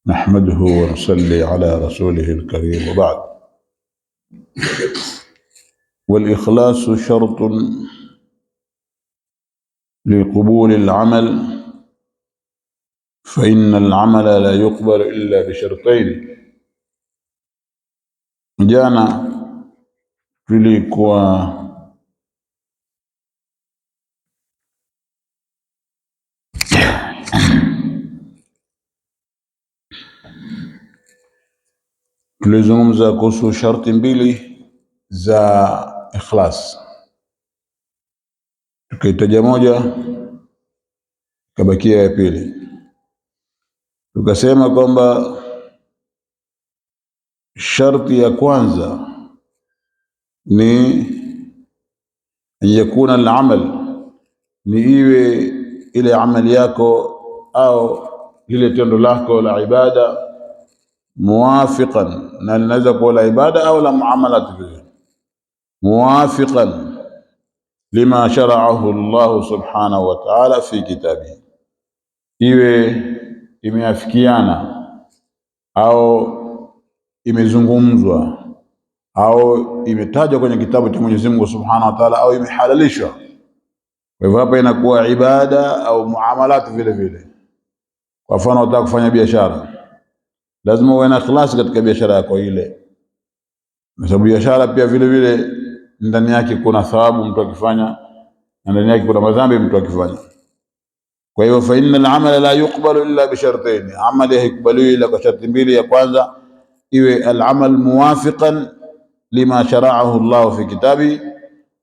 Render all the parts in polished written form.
نحمده ونصلي على رسوله الكريم وبعد. والإخلاص شرط لقبول العمل، فإن العمل لا يقبل إلا بشرطين. Jana tulikuwa tulizungumza kuhusu sharti mbili za ikhlas, tukaitaja moja, ikabakia ya pili. Tukasema kwamba sharti ya kwanza ni an yakuna al-amal, ni iwe ile amali yako au lile tendo lako la ibada muwafiqan, na linaweza kuwa la ibada au la muamalat vile, muwafiqan lima shara'ahu Allah subhanahu wa ta'ala fi kitabihi, iwe imeafikiana au imezungumzwa au imetajwa kwenye kitabu cha Mwenyezi Mungu Subhanahu wa Ta'ala au imehalalishwa. Kwa hivyo hapa inakuwa ibada au muamalat vile vile. Kwa mfano, unataka kufanya biashara, lazima uwe na ikhlasi katika biashara yako ile, kwa sababu biashara pia vile vile ndani yake kuna thawabu mtu akifanya na ndani yake kuna madhambi mtu akifanya. Kwa hivyo, fa inna al-amala la yuqbalu illa bi shartain, amali haikubaliwi ila kwa sharti mbili. Ya kwanza iwe al-amal muwafiqan lima shara'ahu Allah fi kitabi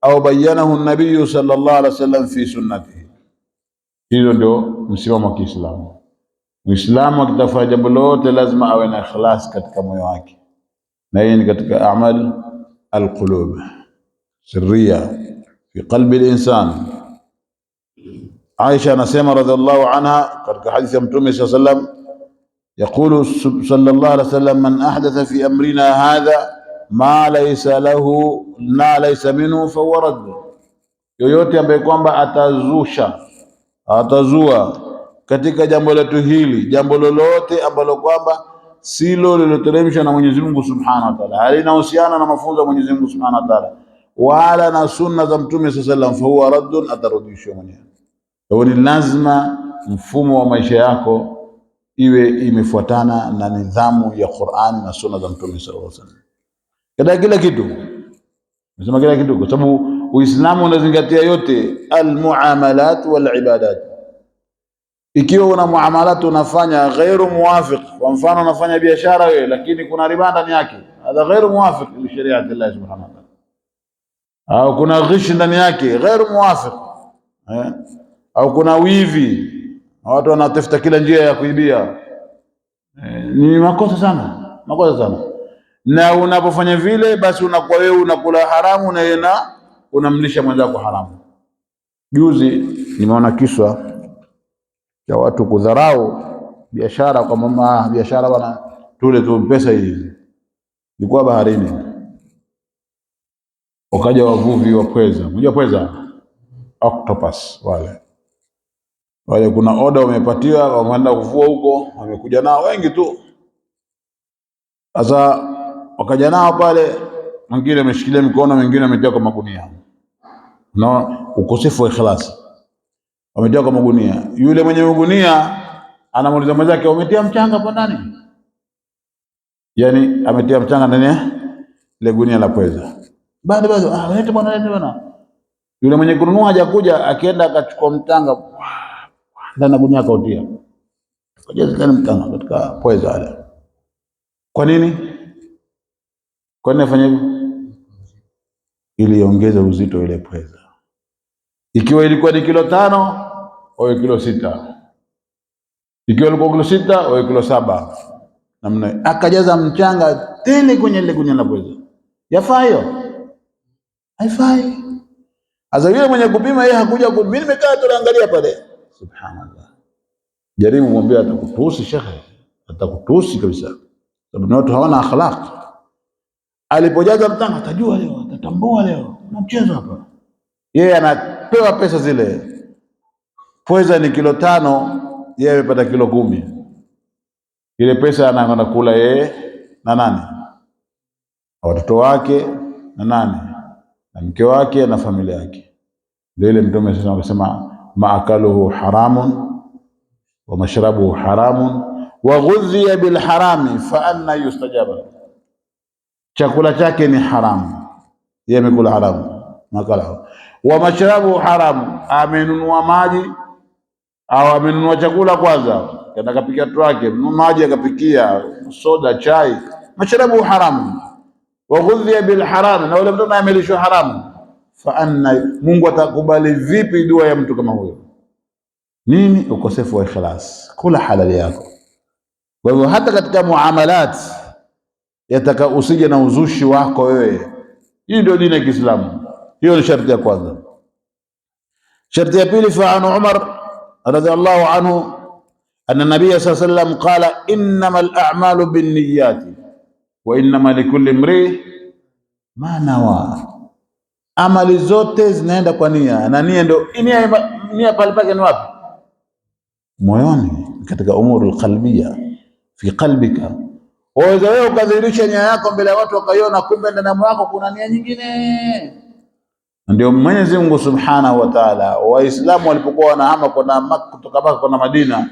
au bayanahu an-nabiy sallallahu alaihi wasallam fi sunnatihi. Hilo ndio msimamo wa Kiislamu. Muislamu akitafanya jambo lolote lazima awe na ikhlas katika moyo wake, na hii ni katika amal alqulub sirriya fi qalbi al-insan. Aisha anasema radhiallahu anha katika hadithi ya Mtume sallallahu alaihi wasallam, yaqulu sallallahu alaihi wasallam, man ahdatha fi amrina hadha ma laysa lahu ma laysa minhu fahuwa radd, yoyote ambaye kwamba atazusha atazua katika jambo letu hili jambo lolote ambalo kwamba silo lililoteremshwa na Mwenyezi Mungu Subhanahu wa Ta'ala, halinahusiana na mafunzo ya Mwenyezi Mungu Subhanahu wa Ta'ala wala na sunna za Mtume sallallahu alaihi wasallam, fahuwa raddun, atarudishwa mwenyewe. Kwa hiyo ni lazima mfumo wa maisha yako iwe imefuatana na nidhamu ya Qur'an na sunna za Mtume sallallahu alaihi wasallam katika kila kitu. Nasema kila kitu kwa sababu Uislamu unazingatia yote, almuamalat wal ibadat. Ikiwa una muamalat unafanya ghairu muwafiq, kwa mfano unafanya biashara wewe, lakini kuna riba ndani yake, hadha ghairu muwafiq li shariati Allah subhanahu wa ta'ala, au kuna ghish ndani yake, ghairu muwafiq eh? Au kuna wivi, watu wanatafuta kila njia ya kuibia ni makosa sana, makosa sana. Na unapofanya vile, basi unakuwa wewe unakula haramu na yeye unamlisha mwenzako haramu. Juzi nimeona kiswa cha watu kudharau biashara kwa mama biashara bwana, tule tu pesa hizi. Nilikuwa baharini, wakaja wavuvi wa pweza. Unajua pweza, octopus wale wale, kuna oda wamepatiwa, wameenda kuvua huko, wamekuja nao wengi tu. Sasa wakaja nao pale, mwingine ameshikilia mikono, mwingine ametia kwa magunia. Na ukosefu wa ikhlasi, wametia kwa magunia. Yule mwenye magunia anamuuliza mwenzake, umetia mchanga hapo ndani? Yani ametia mchanga ndani ya ile gunia la pweza. Bado bado, ah, lete bwana, lete bwana. Yule mwenye kununua hajakuja, akienda akachukua mchanga ndani ya gunia akautia, akajaza ndani mchanga katika pweza wale. Kwa nini? Kwa nini afanye hivyo? Ili iongeze uzito ile pweza. Ikiwa ilikuwa ni kilo 5, wawe kilo 6. Ikiwa ilikuwa kilo 6, wawe kilo 7. Namna akajaza mchanga tele kwenye ile gunia la pweza. Yafaa hiyo? Haifai. Sasa yule mwenye kupima yeye hakuja, mimi nimekaa tu naangalia pale. Subhanallah. Jaribu mwambie, atakutusi shekhe, atakutusi kabisa. Sababu watu hawana akhlaq. Alipojaza mtanga atajua leo, atatambua leo. Kuna mchezo hapa. Yeye anapewa pesa zile. Pweza ni kilo 5, yeye amepata kilo 10. Ile pesa anakwenda kula yeye na nani, watoto wake na nani, na mke wake na familia yake. Ndio ile Mtume sasa akasema, maakaluhu haramun wa mashrabuhu haramun wa ghudhiya bil harami fa anna yustajaba, chakula chake ni haramu, yeye amekula haramu, makala wa mashrabuhu haramu, amenunua maji au amenunua chakula kwanza, kaenda kapikia watu wake, maji akapikia, soda, chai, mashrabuhu haramu wa ghudhiya bil haram, na yule mtu amelishwa haramu, fa anna, Mungu atakubali vipi dua ya mtu kama huyo? Nini? Ukosefu wa ikhlas, kula halali yako. Kwa hivyo hata katika muamalat yataka usije na uzushi wako wewe. Hii ndio dini ya Kiislamu. Hiyo ni sharti ya kwanza. Sharti ya pili, fa an Umar radhiallahu anhu anna nabiyya sallallahu alayhi wasallam qala innamal a'malu binniyati wa innama likulli imri ma nawa. Amali zote zinaenda kwa nia, na nia ndio nia. Nia pale pake ni wapi? Moyoni, katika umuru alqalbia, fi qalbika. Waweza wewe ukadhihirisha nia yako mbele ya watu wakaiona, kumbe ndani mwako kuna nia nyingine. Ndio Mwenyezi Mungu Subhanahu wa Ta'ala, Waislamu walipokuwa wanahama kwenda Maka, kutoka Maka kwenda Madina,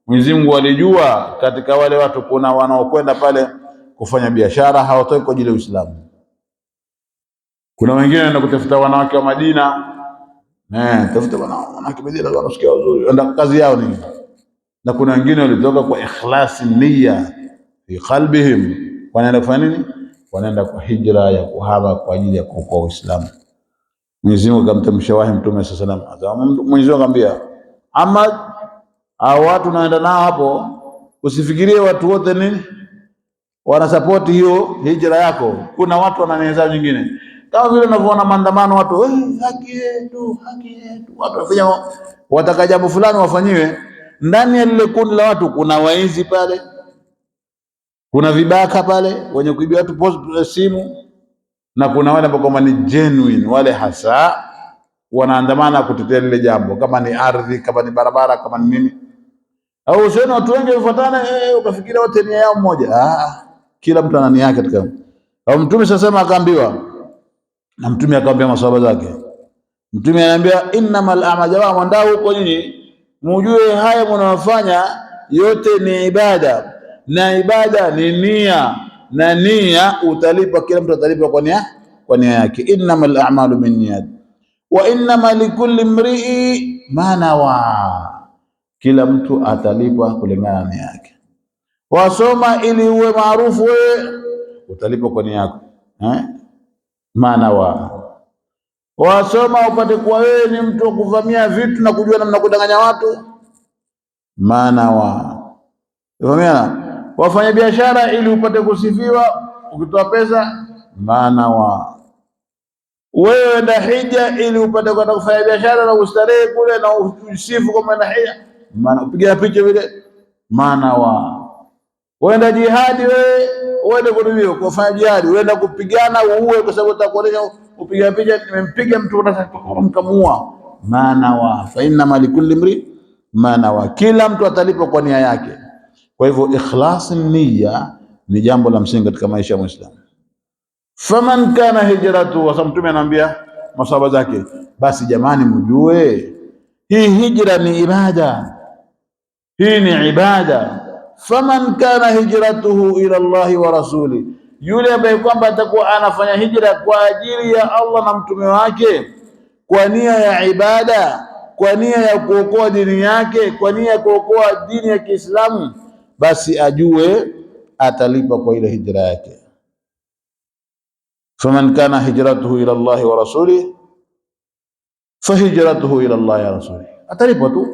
Mwenyezi Mungu alijua katika wale watu kuna wanaokwenda pale kufanya biashara, hawatoki kwa ajili ya Uislamu. Kuna wengine wanaenda kutafuta wanawake wa Madina, tafuta wanawake Madina, wanasikia wazuri, ndio kazi yao ni. Na kuna wengine walitoka kwa ikhlasi nia fi qalbihim, wanaenda kufanya nini? Wanaenda kwa hijra ya kuhama kwa ajili ya kuokoa Uislamu. Mwenyezi Mungu akamtamsha wahi Mtume sallallahu alaihi wasallam. Mwenyezi Mungu akamwambia, Ahmad, hao watu naenda nao hapo, usifikirie watu wote nini wanasapoti hiyo hijra yako. Kuna watu wana nia zao nyingine, kama vile unavyoona maandamano watu, haki yetu, haki yetu, watu wafanya wataka jambo fulani wafanyiwe. Ndani ya lile kundi la watu kuna waizi pale, kuna vibaka pale wenye kuibia watu simu, na kuna wale ambao kwamba ni genuine, wale hasa wanaandamana kutetea lile jambo, kama ni ardhi, kama ni barabara, kama ni nini. Au usione watu wengi wafuatana, ukafikiria wote nia yao moja. Ah, kila mtu ana nia yake katika. Au Mtume sasa akaambiwa, na Mtume akamwambia maswahaba zake, Mtume anaambia innamal a'malu, jamaa mwandao huko nyinyi mujue haya mnayofanya yote ni ibada, na ibada ni nia, na nia utalipa, kila mtu atalipa kwa nia, kwa nia yake. Innamal a'malu binniyat wa innama likulli imri'i ma nawa, kila mtu atalipwa kulingana na nia yake. Wasoma ili uwe maarufu wewe, utalipwa kwa nia yako ma nawa. Wasoma upate kuwa wewe ni mtu wa kuvamia vitu na kujua namna kudanganya watu, ma nawa. Vamiana wafanya biashara ili upate kusifiwa ukitoa pesa, ma nawa. Wewe enda hija ili upate kwenda kufanya biashara na ustarehe kule na usifu kama enda hija, maana upiga picha vile, maana wa. Uenda jihadi wewe, uende kudumiwa kufanya jihadi, uenda kupigana uue, kwa sababu utakuonesha upiga picha, nimempiga mtu mkamua, maana wa. Fa inna ma likulli mri maana wa, kila mtu atalipwa kwa nia yake. Kwa hivyo ikhlas niyya ni jambo la msingi katika maisha ya Muislamu. Faman kana hijratu, wasa Mtume anaambia masahaba zake, basi jamani, mjue hii hijra ni ibada, hii ni ibada. Faman kana hijratuhu ila Allahi wa rasuli, yule ambaye kwamba atakuwa anafanya hijra kwa ajili ya Allah na mtume wake, kwa nia ya ibada, kwa nia ya kuokoa dini yake, kwa nia ya kuokoa dini ya Kiislamu, basi ajue atalipa kwa ile hijra yake. Faman kana hijratuhu ila Allahi wa rasulih fahijratuhu ila Allahi wa rasulih, atalipwa tu,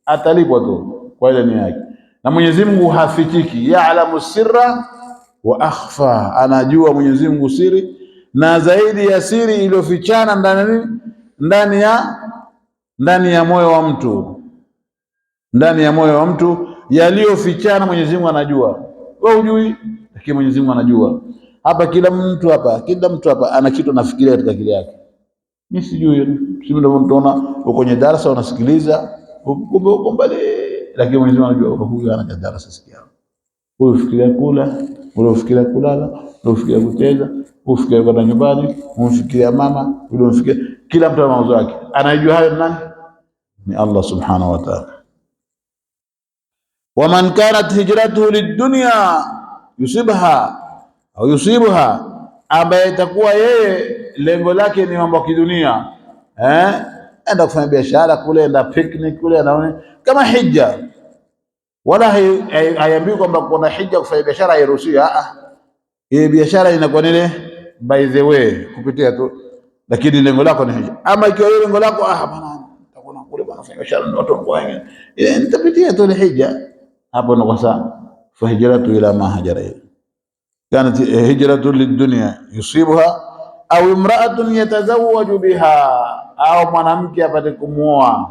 atalipwa tu kwa ile nia yake. Na Mwenyezi Mungu hafichiki, ya'lamu sirra wa akhfa, anajua Mwenyezi Mungu siri na zaidi ya siri iliyofichana ndani nini, ndani ya moyo wa mtu, ndani ya moyo wa mtu yaliyofichana Mwenyezi Mungu anajua. Wewe hujui, lakini Mwenyezi Mungu anajua. Hapa kila mtu hapa, kila mtu hapa ana kitu anafikiria katika akili yake. Mimi sijui, sisi ndio tunaona uko kwenye darasa unasikiliza, kumbe uko mbali, lakini Mwenyezi Mungu anajua huyu ana darasa sikia. Huyu fikiria kula, ule fikiria kulala, ule fikiria kucheza, huyu fikiria kwenda nyumbani, huyu fikiria mama, ule fikiria, kila mtu ana mawazo yake. Anajua hayo nani? Ni Allah subhanahu wa ta'ala. Waman kanat hijratuhu lidunya yusibha au yusibuha, ambaye itakuwa yeye lengo lake ni mambo ya kidunia, enda kufanya biashara kule, enda picnic kule, anaona kama hija, wala haiambii kwamba kuna hija kufanya biashara hairuhusiwi. Ah, ile biashara inakuwa nile by the way kupitia tu, lakini lengo lako ni hija. Ama ikiwa ile lengo lako, ah bana, nitakuwa kule bana fanya biashara ndio watu wako wengi, ile nitapitia tu ile hija, hapo ni kwa sawa. Fa hijratu ila ma hajara ila kanat hijratu lidunya yusibuha au imra'atun yatazawwaju biha, au mwanamke apate kumuoa,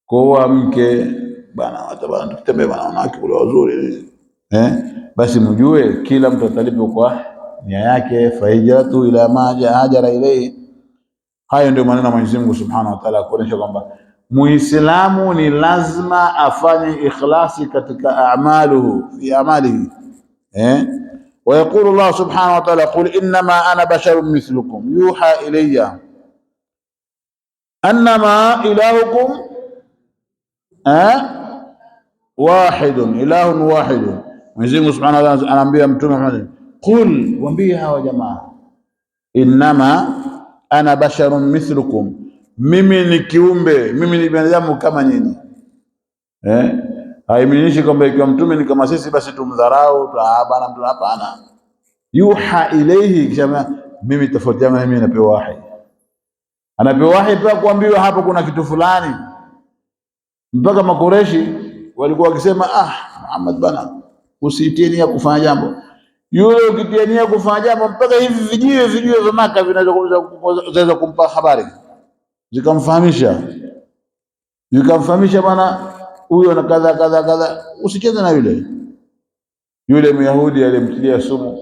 kuoa mke bana, watu bana, tutembee bana, wanawake kule wazuri, basi mjue kila mtu atalipwa kwa nia yake. Fa hijratu ila ma hajara ilayhi. Hayo ndio maneno ya Mwenyezi Mungu Subhanahu wa Ta'ala, kuonyesha kwamba Muislamu ni lazima afanye ikhlasi katika a'maluhu fi amalihi, Wa yaqulu Allah subhanahu wa ta'ala, qul innama ana basharun mithlukum yuha ilayya annama ilahukum wahidun ilahun wahidun. Mwenyezi Mungu Subhanahu wa Ta'ala anaambia Mtume Muhammad, qul, waambie hawa jamaa, innama ana basharun mithlukum, mimi ni kiumbe, mimi ni binadamu kama nyinyi. Haimaanishi kwamba ikiwa mtume ni kama sisi basi tumdharau, bana mtume, hapana. Yuha ilayhi, kisha mimi tofauti yangu, mimi napewa wahi. Anapewa wahi pia kuambiwa hapo kuna kitu fulani. Mpaka Makoreshi walikuwa wakisema, ah, Muhammad bana, usitie nia kufanya jambo. Yule ukitia nia kufanya jambo, mpaka hivi vijiwe vijiwe vya Maka vinaweza kumpa habari, zikamfahamisha, zikamfahamisha bana, huyo na kadha kadha kadha, usicheze na yule. Yule Myahudi aliyemtilia sumu,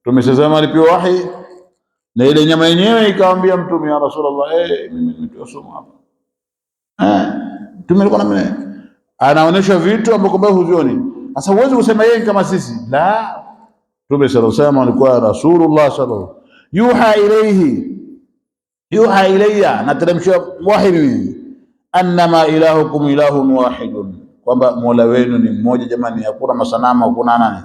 tumesema alipewa wahi na ile nyama yenyewe ikamwambia Mtume, ya Rasulullah, mimi nimetiwa sumu hapa. Mtume alikuwa na anaonyesha vitu ambavyo kwamba huvioni. Sasa huwezi kusema yeye kama sisi. La, Mtume sallallahu alayhi wasallam alikuwa Rasulullah sallallahu yuha ilayhi, yuha ilayya, nateremshiwa wahi mimi, annama ilahukum ilahun wahidun, kwamba mola wenu ni mmoja jamani, hakuna masanamu, hakuna nani.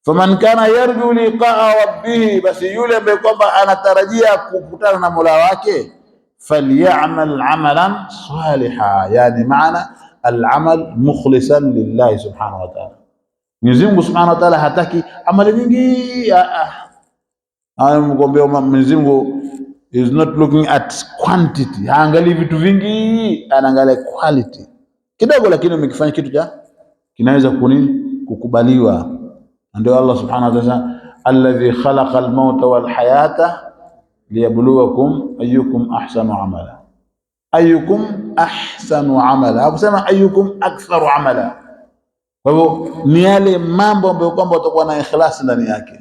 Faman kana yarju liqaa rabbih, basi yule ambaye kwamba anatarajia kukutana na mola wake, falyamal amalan saliha, yani maana al-amal mukhlisan lillahi subhanahu wa ta'ala. Mwenyezi Mungu subhanahu wa ta'ala hataki amali nyingi. Mgombea Mwenyezi Mungu is not looking at quantity, haangalii vitu vingi, anaangalia quality kidogo, lakini umekifanya kitu cha kinaweza kunini kukubaliwa. Ndio Allah subhanahu wa ta'ala, alladhi khalaqa al-mauta wal hayata liyabluwakum ayyukum ahsanu amala. Ayyukum ahsanu amala, hakusema ayyukum aktharu amala. Kwa hivyo ni yale mambo ambayo kwamba utakuwa na ikhlasi ndani yake.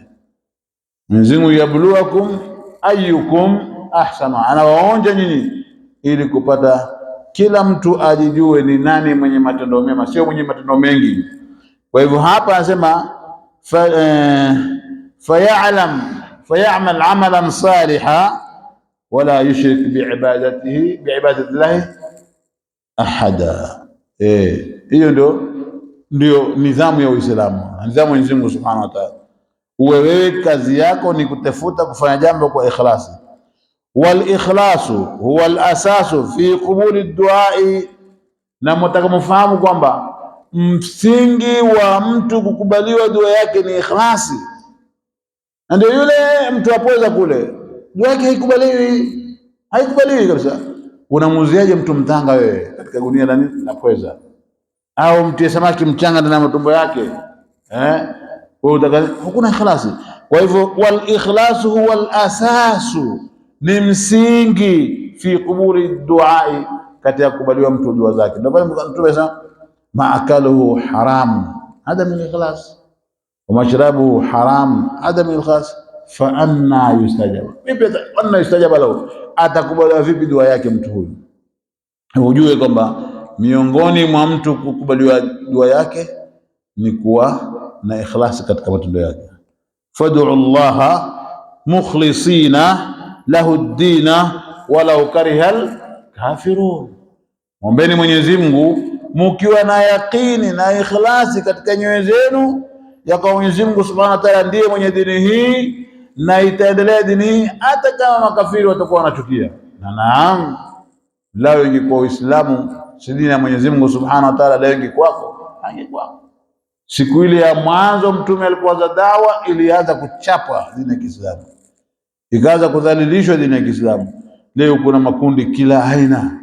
Mwenyezi Mungu yabluwakum ayyukum ahsanu, anawaonja nyinyi ili kupata kila mtu ajijue ni nani mwenye matendo mema, sio mwenye matendo mengi. Kwa hivyo hapa anasema fayalam fayamal amalan saliha wala yushrik biibadatihi biibadati llahi ahada. Hiyo ndio nidhamu ya Uislamu, nidhamu ya Mwenyezi Mungu Subhanahu wa Ta'ala. Uwe wewe kazi yako ni kutafuta kufanya jambo kwa ikhlasi. Wal ikhlasu huwa al asasu fi qubuli duai, na mtakamofahamu kwamba msingi wa mtu kukubaliwa dua yake ni ikhlasi. Na ndio yule mtu apoweza kule dua yake haikubaliwi, haikubaliwi kabisa. Unamuuziaje mtu mtanga wewe katika gunia la nini la pweza, au mtie samaki mchanga ndani ya matumbo yake, wewe utaka, hakuna ikhlasi. Kwa hivyo wal ikhlasu huwa al asasu, ni msingi fi qubuli duai, katika kukubaliwa mtu dua zake. Ndio pale Mtume anasema maakaluhu haram hada min ikhlas wa mashrabuhu haram hada min ikhlas fa anna yustajaba, vipi anna yustajaba lahu, atakubaliwa vipi dua yake mtu huyu? Ujue kwamba miongoni mwa mtu kukubaliwa dua yake ni kuwa na ikhlasi katika matendo yake. Fad'u llaha mukhlisina lahu ddina walau karihal kafirun, mwombeni Mwenyezi Mungu mukiwa na yaqini na ikhlasi katika nyoyo zenu ya kwa Mwenyezi Mungu Subhanahu wa Ta'ala ndiye mwenye dini hii na itaendelea dini hii hata kama makafiri watakuwa wanachukia. Na naam, lao ingekuwa Uislamu si dini ya Mwenyezi Mungu Subhanahu wa Ta'ala, leo ingekuwako angekuwako. Siku ile ya mwanzo Mtume alipoanza dawa, ilianza kuchapa dini ya Kiislamu, ikaanza kudhalilishwa dini ya Kiislamu. Leo kuna makundi kila aina,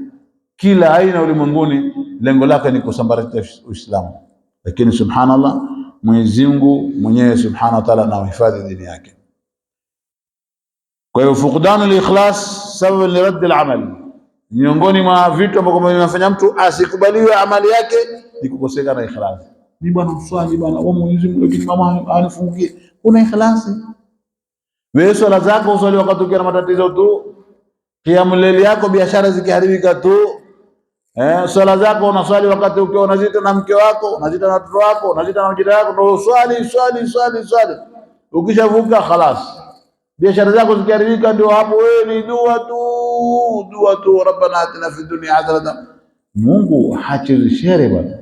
kila aina ulimwenguni, lengo lake ni kusambaratisha Uislamu, lakini subhanallah, Mwenyezi Mungu mwenyewe Subhanahu wa Ta'ala anahifadhi dini yake. Kwa hiyo fuqdanu al-ikhlas sababu li radd al-amal, miongoni mwa vitu ambavyo vinafanya mtu asikubaliwe amali yake ni kukosekana na ikhlas. Ni bwana uswali bwana wa Mwenyezi Mungu, lakini mama anifungie. Kuna ikhlasi wewe, swala zako uswali wakati ukiwa na matatizo tu, qiyamul layli yako biashara zikiharibika tu. Swala zako unaswali wakati ukiwa unazita na mke wako, unazita na watoto wako, unazita na majirani yako, ndio swali swali swali swali. Ukishavuka khalas. Biashara zako zikiharibika, ndio hapo wewe ni dua tu, dua tu, rabbana atina fid dunya hasanatan. Mungu hachezi shere bwana,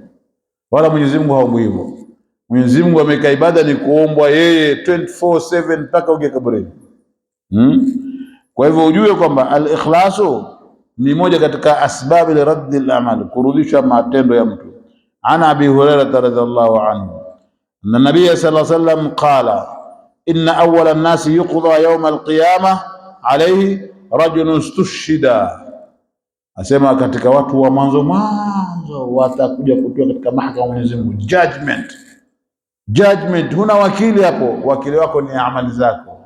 wala Mwenyezi Mungu haombwi hivyo. Mwenyezi Mungu ameweka ibada ni kuombwa yeye 24/7 mpaka uge kaburini. Kwa hivyo ujue kwamba al-ikhlasu ni moja katika asbabi li raddi al-amal, kurudisha matendo ya mtu. An Abi Hurairah radhiallahu anhu anna nabiy sallallahu alayhi wasallam qala inna awwala an-nasi yuqda yawm al-qiyamah alayhi rajulun istushhida, asema katika watu wa mwanzo mwanzo watakuja kutoa katika mahakama Mwenyezi Mungu, judgment judgment. Huna wakili hapo, wakili wako ni amali zako.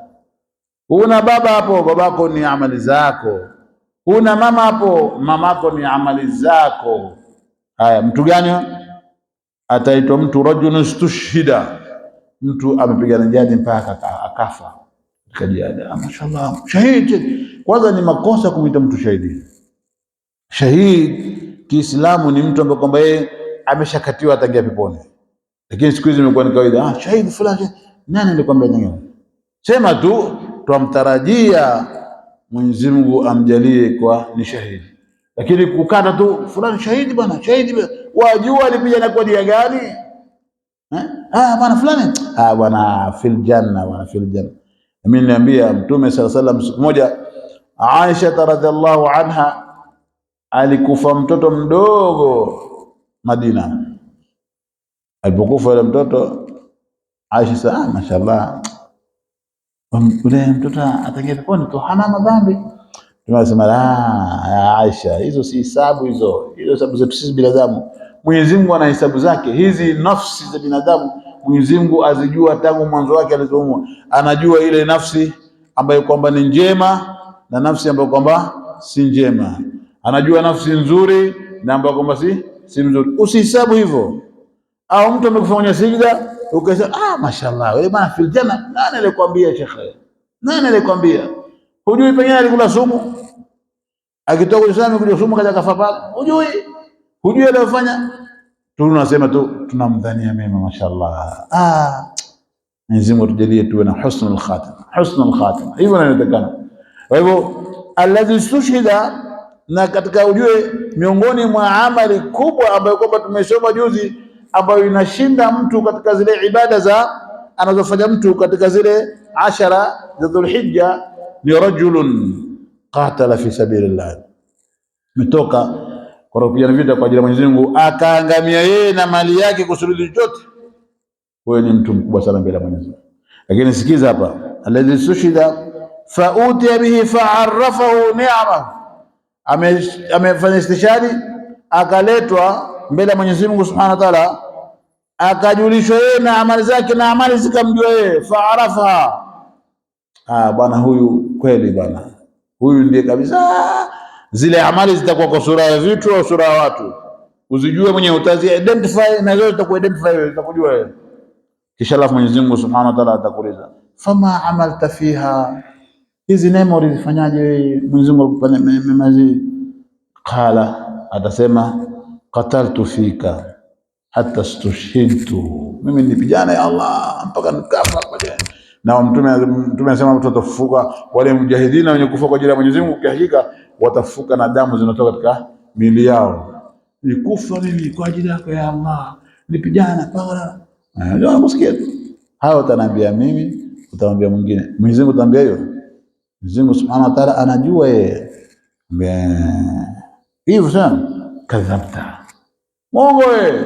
Huna baba hapo, babako ni amali zako. Huna mama hapo, mamako ni amali zako. Haya, mtu gani ataitwa? Mtu rajulun istushhida, mtu amepigana jihadi mpaka akafa katika jihadi. Mashallah, shahidi. Kwanza ni makosa kumwita mtu shahidi. Shahid Kiislamu ni mtu ambaye kwamba yeye ameshakatiwa ataingia peponi, lakini siku hizi imekuwa ni kawaida, ah, shahidi fulani. Nani alikwambia nini? Sema tu twamtarajia Mwenyezi Mungu amjalie kwa ni shahidi, lakini kukata tu fulani shahidi bwana, shahidi bwana, wajua alipigana kwa nia gani eh? Ah bwana fulani, ah bwana fil janna, bwana fil janna. Mimi niambia Mtume sala salam, siku moja Aisha radhiallahu anha alikufa mtoto mdogo Madina. Alipokufa yule mtoto, Aisha sasa, ah, mashallah, ule mtoto ataingia peponi tu, hana madhambi. Tunasema la, ya Aisha, hizo si hisabu hizo, hizo hisabu zetu sisi binadamu. Mwenyezi Mungu ana hisabu zake. Hizi nafsi za binadamu Mwenyezi Mungu azijua tangu mwanzo wake alizoumwa, anajua ile nafsi ambayo kwamba ni njema na nafsi ambayo kwamba si njema, anajua nafsi nzuri na ambayo kwamba si mzuri. Usihesabu hivyo. Au mtu amekufanya sijda ukasema, ah, mashallah wewe bwana fil janna. Nani alikwambia shekhe? Nani alikwambia? Hujui, pengine alikula sumu, akitoka kwenye sumu kuja sumu kaja kafa pale, hujui, hujui aliyofanya. Tunasema tu tunamdhania mema, mashallah. Ah, Mwenyezi Mungu atujalie tuwe na husnul khatima, husnul khatima, hivyo inawezekana. Kwa hivyo alladhi stushhida, na katika ujue, miongoni mwa amali kubwa ambayo kwamba tumesoma juzi, ambayo inashinda mtu katika zile ibada za anazofanya mtu katika zile ashara za Dhulhijja ni rajulun qatala fi sabilillah, metoka kwa kupigana vita kwa ajili ya Mwenyezi Mungu, akaangamia yeye na mali yake kusudi chochote, huyo ni mtu mkubwa sana mbele ya Mwenyezi Mungu. Lakini sikiza hapa, alladhi sushida fautiya bihi faarafahu ni'amahu, amefanya istishhadi akaletwa mbele ya Mwenyezi Mungu Subhanahu wa Ta'ala, akajulishwa yeye na amali zake na amali zikamjua yeye, faarafaha. Ah, bwana huyu kweli, bwana huyu ndiye kabisa. Zile amali zitakuwa kwa sura ya vitu au sura ya watu, uzijue mwenyewe, utazi identify na zote zitaku identify wewe, zitakujua wewe. Kisha alafu Mwenyezi Mungu Subhanahu wa Ta'ala atakuuliza, fama amalta fiha, hizi neema ulizifanyaje wewe? Mwenyezi Mungu alikupa neema hizi. Qala, atasema qataltu fika Hata stushhidtu, mimi nilipigana ya Allah mpaka nikafa. Na Mtume anasema mtu atafufuka, wale mujahidina wenye kufa kwa ajili ya Mwenyezi Mungu, kwa watafufuka na damu zinatoka katika miili yao. Nikufa mimi kwa ajili yako ya Allah, nilipigana pala. Ndio nakusikia tu hayo, utaniambia mimi, utamwambia mwingine. Mwenyezi Mungu utaambia hiyo? Mwenyezi Mungu Subhanahu wa Ta'ala anajua yeye. Hivyo sana, kadhabta, mwongo wewe.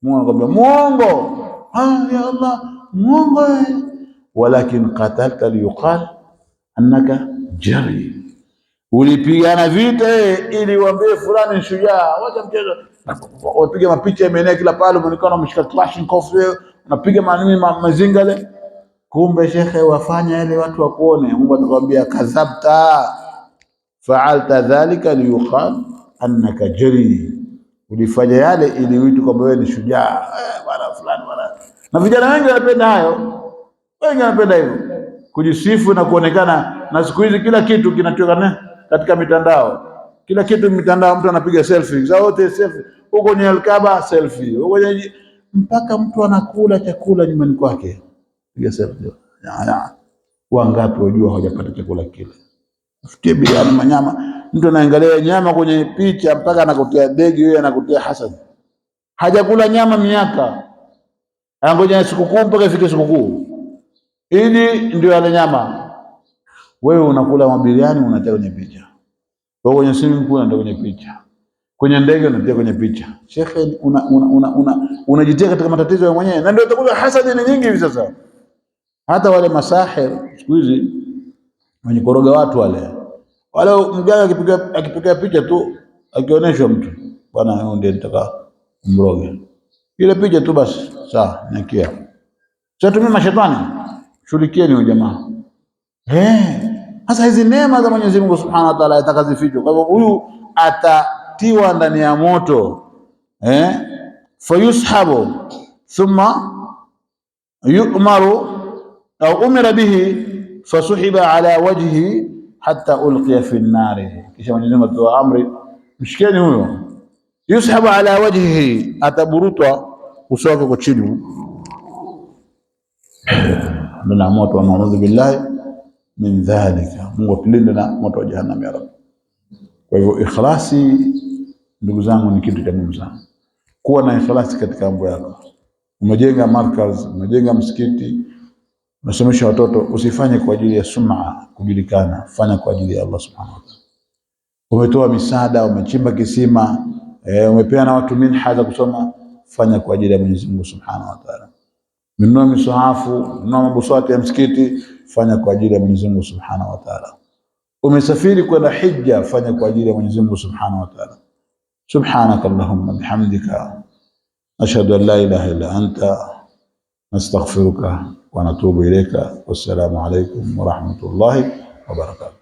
Mungu anakuambia mwongo. Ah, ya Allah, mwongo wewe. Walakin qatalta liyuqal annaka jari, ulipigana vita ili uambie fulani shujaa. Wacha mchezo, wapiga mapicha imeenea kila pale, umeonekana umeshika Kalashnikov, unapiga manini mazinga ile. Kumbe shekhe, wafanya ile watu wakuone. Mungu atakwambia kadhabta, faalta dhalika liyuqal annaka jari, ulifanya yale ili uitwe kwamba wewe ni shujaa. Bwana fulani bwana. Na vijana wengi wanapenda hayo, wengi wanapenda hivyo kujisifu na kuonekana. Na siku hizi kila kitu kinatoka katika mitandao, kila kitu mitandao, mtu anapiga selfie za wote, selfie huko kwenye Alkaba, selfie huko kwenye, mpaka mtu anakula chakula nyumbani kwake piga selfie. Wangapi wajua hawajapata chakula kile? Fikie biriani manyama, mtu anaangalia nyama kwenye picha mpaka anakutia degi, yeye anakutia hasad. Hajakula nyama miaka, angoja sikukuu mpaka ifike sikukuu ili ndio ale nyama. Wewe unakula mabiriani unatia kwenye picha, wewe kwenye swimming pool unatia kwenye picha, kwenye ndege unatia kwenye picha. Shekhe, unajitia katika matatizo wewe mwenyewe, na ndio utakuwa hasadi ni nyingi hivi sasa. Hata wale masahir siku hizi wenye koroga watu wale wale, mganga akipiga picha tu akionyeshwa mtu, bwana, huyo ndiye nitaka mroge, ile picha tu basi, sawa, nakia sasa. Tumia mashetani, shughulikieni huyo jamaa. Sasa hizi neema za Mwenyezi Mungu Subhanahu wa Ta'ala atakazifichwa. Kwa hivyo huyu atatiwa ndani ya moto, fayushabu thumma yu'maru au umira bihi fasuhiba ala wajhi hatta ulqiya fi nnari, kisha Mwenyezi Mungu atoa amri, mshikeni huyo. Yushabu ala wajhihi, ataburutwa uso wake kwa chini na moto. Wa naudhu billahi min dhalika, Mungu atulinde na moto wa jahannam ya Rabbi. Kwa hivyo ikhlasi, ndugu zangu, ni kitu cha muhimu sana, kuwa na ikhlasi katika mambo yako. Umejenga markaz, umejenga msikiti, unasomesha watoto, usifanye kwa ajili ya sum'a, kujulikana, fanya kwa ajili ya Allah subhanahu wa ta'ala. Umetoa misaada, umechimba kisima, umepeana na watu minha za kusoma, fanya kwa ajili ya Mwenyezi Mungu subhanahu wa ta'ala. Nunua misahafu, nunua mabusati ya msikiti, fanya kwa ajili ya Mwenyezi Mungu subhanahu wa ta'ala. Umesafiri kwenda hija, fanya kwa ajili ya Mwenyezi Mungu subhanahu wa ta'ala. Subhanaka Allahumma bihamdika ashhadu an la ilaha illa anta nastaghfiruka wa natubu ilayka. Wassalamu alaykum wa rahmatullahi wa barakatuh.